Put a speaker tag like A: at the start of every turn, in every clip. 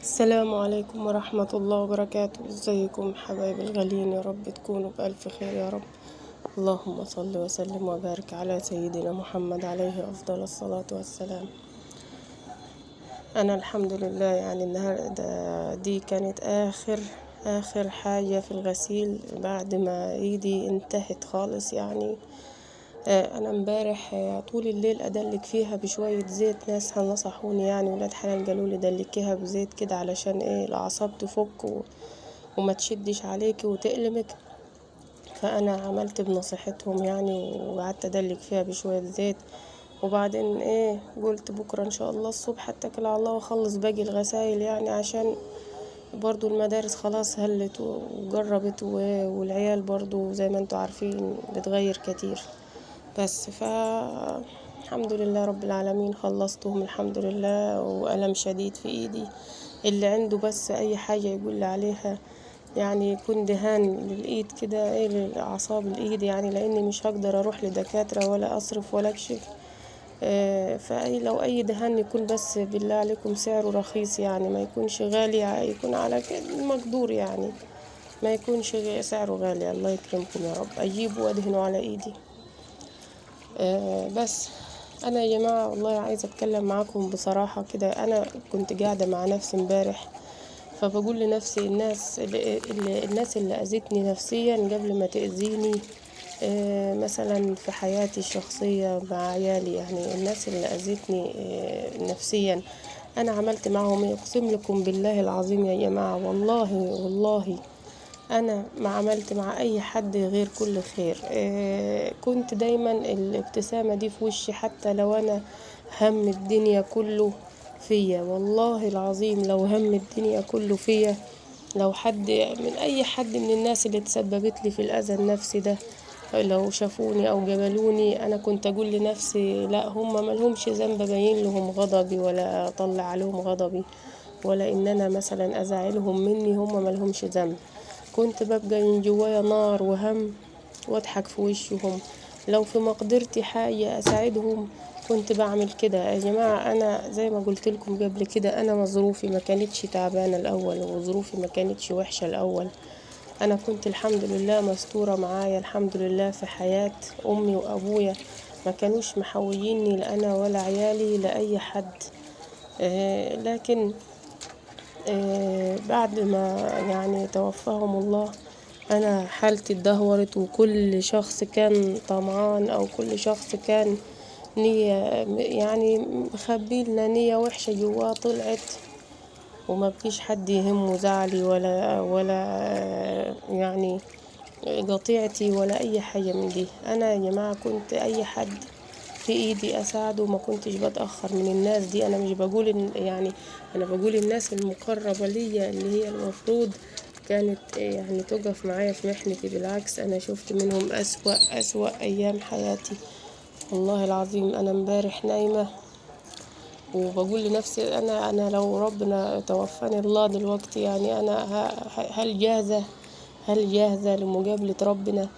A: السلام عليكم ورحمة الله وبركاته. ازيكم حبايب الغاليين؟ يا رب تكونوا بألف خير يا رب. اللهم صل وسلم وبارك على سيدنا محمد عليه أفضل الصلاة والسلام. أنا الحمد لله، يعني النهاردة دي كانت آخر حاجة في الغسيل بعد ما ايدي انتهت خالص. أنا امبارح طول الليل أدلك فيها بشوية زيت، ناس نصحوني ولاد حلال قالوا لي دلكيها بزيت كده علشان الأعصاب تفك وما تشدش عليكي وتألمك، فأنا عملت بنصيحتهم وقعدت أدلك فيها بشوية زيت. وبعدين قلت بكرة إن شاء الله الصبح أتكل على الله وأخلص باقي الغسايل، عشان برضو المدارس خلاص هلت وجربت والعيال برضو زي ما انتوا عارفين بتغير كتير. بس الحمد لله رب العالمين خلصتهم الحمد لله، وألم شديد في إيدي. اللي عنده بس أي حاجة يقول لي عليها، يكون دهان للإيد كده، للأعصاب الإيد، لأني مش هقدر أروح لدكاترة ولا أصرف ولا أكشف. فأي لو أي دهان يكون بس بالله عليكم سعره رخيص، ما يكونش غالي، يكون على المقدور، ما يكونش سعره غالي. الله يكرمكم يا رب، أجيبه وأدهنه على إيدي. بس أنا يا جماعة والله عايزة أتكلم معاكم بصراحة كده. أنا كنت قاعدة مع نفسي امبارح، فبقول لنفسي الناس اللي أذتني نفسيا قبل ما تأذيني، مثلا في حياتي الشخصية مع عيالي، الناس اللي أذتني نفسيا أنا عملت معهم إيه؟ أقسم لكم بالله العظيم يا جماعة، والله والله أنا ما عملت مع أي حد غير كل خير. كنت دايما الابتسامة دي في وشي حتى لو أنا هم الدنيا كله فيا، والله العظيم لو هم الدنيا كله فيا، لو حد من أي حد من الناس اللي تسببت لي في الأذى النفسي ده لو شافوني أو جبلوني، أنا كنت أقول لنفسي لا هم مالهمش ذنب أبين لهم غضبي ولا أطلع عليهم غضبي ولا إن أنا مثلا أزعلهم مني، هم مالهمش ذنب. كنت ببقى من جوايا نار وهم واضحك في وشهم، لو في مقدرتي حاجة أساعدهم كنت بعمل كده. يا جماعة أنا زي ما قلت لكم قبل كده، أنا ظروفي ما كانتش تعبانة الأول، وظروفي ما كانتش وحشة الأول، أنا كنت الحمد لله مستورة معايا الحمد لله في حياة أمي وأبويا، ما كانوش محوجيني لا أنا ولا عيالي لأي حد. لكن بعد ما توفاهم الله أنا حالتي اتدهورت، وكل شخص كان طمعان أو كل شخص كان نية مخبي لنا نية وحشة جواه طلعت، وما بقيش حد يهمه زعلي ولا قطيعتي ولا أي حاجة من دي. أنا يا جماعة كنت أي حد في إيدي أساعده، ما كنتش بتأخر من الناس دي. أنا مش بقول إن أنا بقول الناس المقربة ليا اللي هي المفروض كانت تقف معايا في محنتي، بالعكس أنا شفت منهم أسوأ أيام حياتي والله العظيم. أنا امبارح نايمة وبقول لنفسي أنا لو ربنا توفاني الله دلوقتي، أنا هل جاهزة لمقابلة ربنا؟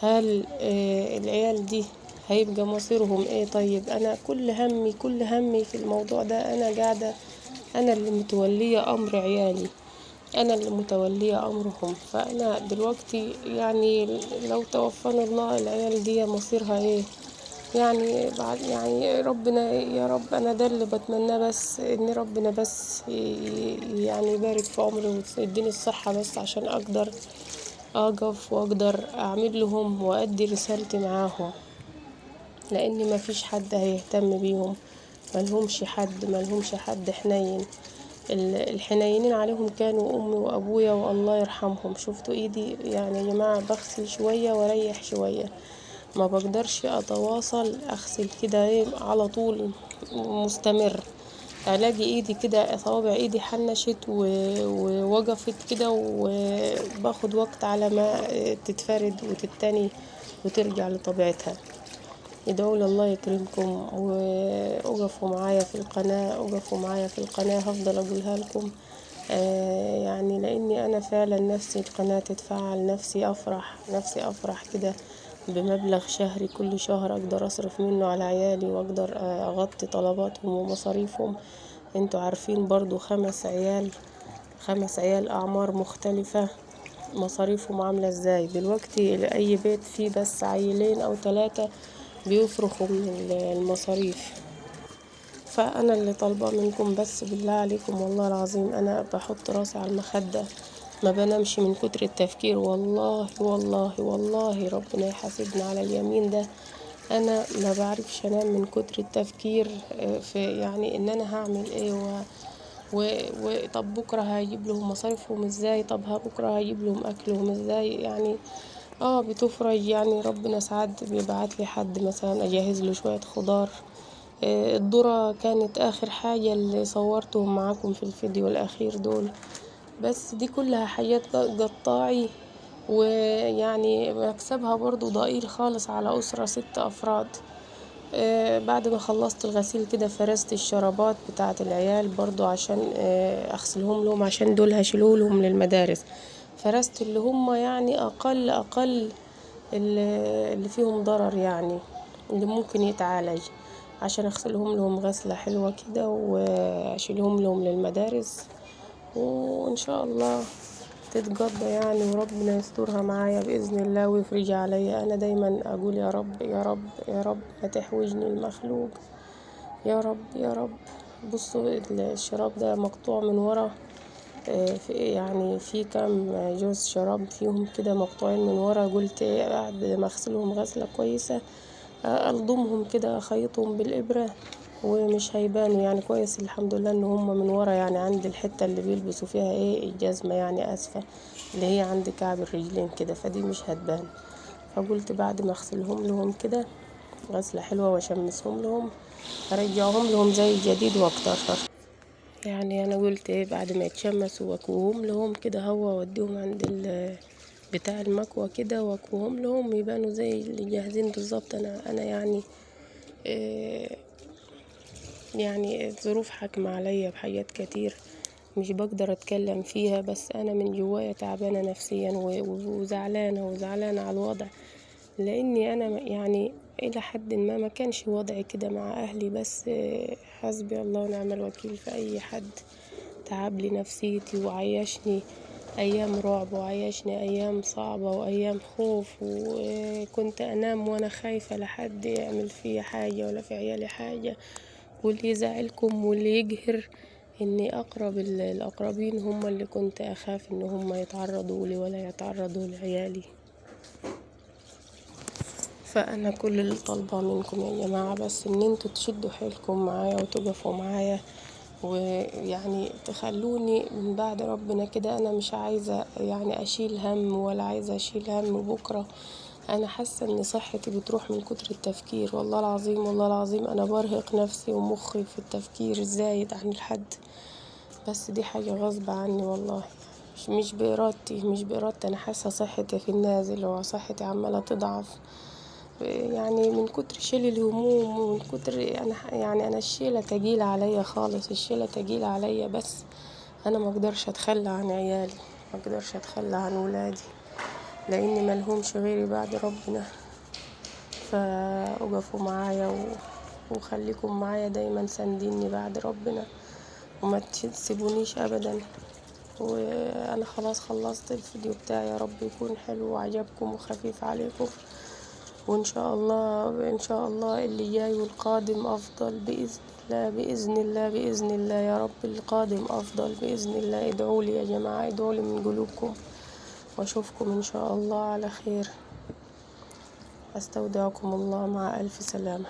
A: هل العيال دي هيبقى مصيرهم ايه؟ طيب انا كل همي في الموضوع ده، انا قاعدة، انا اللي متولية امر عيالي، انا اللي متولية امرهم. فانا دلوقتي لو توفانا الله العيال دي مصيرها ايه؟ بعد ربنا يا رب، انا ده اللي بتمناه، بس ان ربنا بس يبارك في عمري ويديني الصحة بس عشان اقدر اقف واقدر اعمل لهم وادي رسالتي معاهم، لان ما فيش حد هيهتم بيهم، ملهمش حد حنين. الحنينين عليهم كانوا امي وابويا والله يرحمهم. شفتوا ايدي يا جماعة، بغسل شوية واريح شوية، ما بقدرش اتواصل اغسل كده على طول مستمر، الاقي ايدي كده صوابع ايدي حنشت ووقفت كده، وباخد وقت على ما تتفرد وتتني وترجع لطبيعتها. ادعوا لي الله يكرمكم، وقفوا معايا في القناة، وقفوا معايا في القناة، هفضل اقولها لكم، لاني انا فعلا نفسي القناة تتفعل، نفسي افرح كده بمبلغ شهري كل شهر اقدر اصرف منه على عيالي واقدر اغطي طلباتهم ومصاريفهم. انتوا عارفين برضو 5 عيال 5 عيال اعمار مختلفة مصاريفهم عاملة ازاي. دلوقتي اي بيت فيه بس عيلين او 3 بيصرخوا من المصاريف. فانا اللي طالبة منكم بس بالله عليكم، والله العظيم انا بحط راسي على المخدة ما بنامش من كتر التفكير، والله والله والله ربنا يحاسبنا على اليمين ده. انا ما بعرفش انام من كتر التفكير في يعني ان انا هعمل ايه، وطب بكره هجيب لهم مصاريفهم ازاي، طب بكره هجيب لهم اكلهم ازاي. يعني بتفرج يعني، ربنا ساعات بيبعت لي حد مثلا اجهز له شوية خضار. الذرة كانت اخر حاجة اللي صورتهم معاكم في الفيديو الاخير دول، بس دي كلها حاجات قطاعي، ويعني مكسبها برضو ضئيل خالص على أسرة 6 أفراد. بعد ما خلصت الغسيل كده فرزت الشرابات بتاعة العيال برضو عشان اغسلهم لهم، عشان دول هشيلهم لهم للمدارس. فرزت اللي هم يعني اقل اللي فيهم ضرر، يعني اللي ممكن يتعالج، عشان اغسلهم لهم غسلة حلوة كده واشيلهم لهم للمدارس، وان شاء الله تتقضى يعني، وربنا يسترها معايا بإذن الله ويفرج عليا. أنا دايما أقول يا رب يا رب يا رب ما تحوجني المخلوق، يا رب يا رب. بصوا الشراب ده مقطوع من ورا، يعني في كام جوز شراب فيهم كده مقطوعين من ورا، قلت بعد ما اغسلهم غسلة كويسة ألضمهم كده، أخيطهم بالإبرة ومش هيبانوا يعني كويس. الحمد لله ان هم من ورا، يعني عند الحتة اللي بيلبسوا فيها ايه الجزمة، يعني اسفة اللي هي عند كعب الرجلين كده، فدي مش هتبان. فقلت بعد ما اغسلهم لهم كده غسلة حلوة واشمسهم لهم ارجعهم لهم زي الجديد واكتر. يعني انا قلت ايه بعد ما يتشمسوا واكوهم لهم كده، هو واديهم عند بتاع المكوى كده واكوهم لهم يبانوا زي اللي جاهزين بالظبط. انا يعني إيه يعني الظروف حاكمة عليا بحاجات كتير مش بقدر اتكلم فيها، بس انا من جوايا تعبانة نفسيا وزعلانة على الوضع، لاني انا يعني الى حد ما كانش وضعي كده مع اهلي، بس حسبي الله ونعم الوكيل في اي حد تعب لي نفسيتي وعيشني ايام رعب وعيشني ايام صعبة وايام خوف، وكنت انام وانا خايفة لحد يعمل فيا حاجة ولا في عيالي حاجة. واللي يزعلكم واللي يقهر اني اقرب الاقربين هم اللي كنت اخاف ان هم يتعرضوا لي ولا يتعرضوا لعيالي. فانا كل اللي طالباه منكم يا جماعة بس ان انتوا تشدوا حيلكم معايا وتقفوا معايا، ويعني تخلوني من بعد ربنا كده. انا مش عايزة يعني اشيل هم ولا عايزة اشيل هم بكرة. انا حاسة ان صحتي بتروح من كتر التفكير، والله العظيم والله العظيم انا برهق نفسي ومخي في التفكير الزايد عن الحد، بس دي حاجة غصب عني والله، مش بإرادتي، مش بإرادتي. انا حاسة صحتي في النازل وصحتي عمالة تضعف، يعني من كتر شيل الهموم ومن كتر انا يعني انا الشيلة تجيل عليا خالص، الشيلة تجيل عليا، بس انا ما اقدرش اتخلى عن عيالي، ما اقدرش اتخلى عن ولادي، لان ملهمش غيري بعد ربنا. فوقفوا معايا وخليكم معايا دايما سانديني بعد ربنا وما تسيبونيش ابدا. وانا خلاص خلصت الفيديو بتاعي، يا رب يكون حلو وعجبكم وخفيف عليكم، وان شاء الله ان شاء الله اللي جاي والقادم افضل باذن الله، باذن الله باذن الله يا رب القادم افضل باذن الله. ادعوا لي يا جماعه، ادعوا لي من قلوبكم، واشوفكم ان شاء الله على خير. استودعكم الله مع الف سلامه.